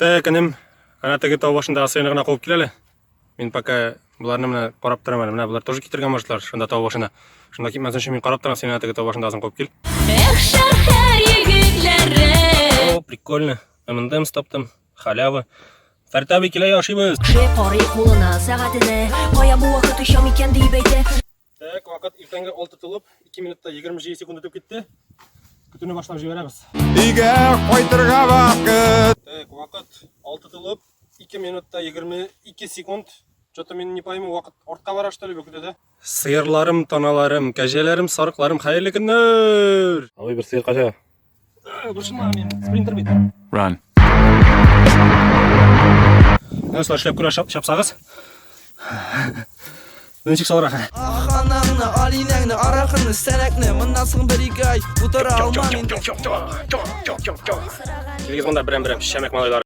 Так, энем, ана теге тау башындагы сыерны гына куып кил әле. Мин пока боларны менә карап торам әле. Менә болар тоже китергән башлар шунда тау башына. Шунда китмәсен өчен мин карап торам, син ана теге тау башындагысын куып кил. Эх, шәһәр егетләре. О, прикольно. M&M's таптым. Халява. Фәрит абый килә, ашыйбыз. Кеше карый кулына, сәгатенә. Кая бу вакыт очам икән диеп әйтә. Так, вакыт иртәнге 6 тулып, 2 минутта 27 секунд үтеп китте. Көтүне башлап җибәрәбез. Өйгә кайтырга вакыт. Так, вакыт 6 тулып, 2 минутта 22 секунд. Что-то мин не пойму, вакыт артка бара что ли бу көтүдә? Сыерларым, таналарым, кәҗәләрем, сарыкларым, хәерле көннәр! Абый бер сыер кача. Борчылма, мин спринтер бит. Run. Нәрсә эшләп күрә чапсагыз? Ничек салырак? Ах, анаңны, алинәңне, аракыны, сәнәкне. Моннан соң бер-ике ай утыра алмам инде. Килегез монда берәм-берәм, шәмәк малайлары.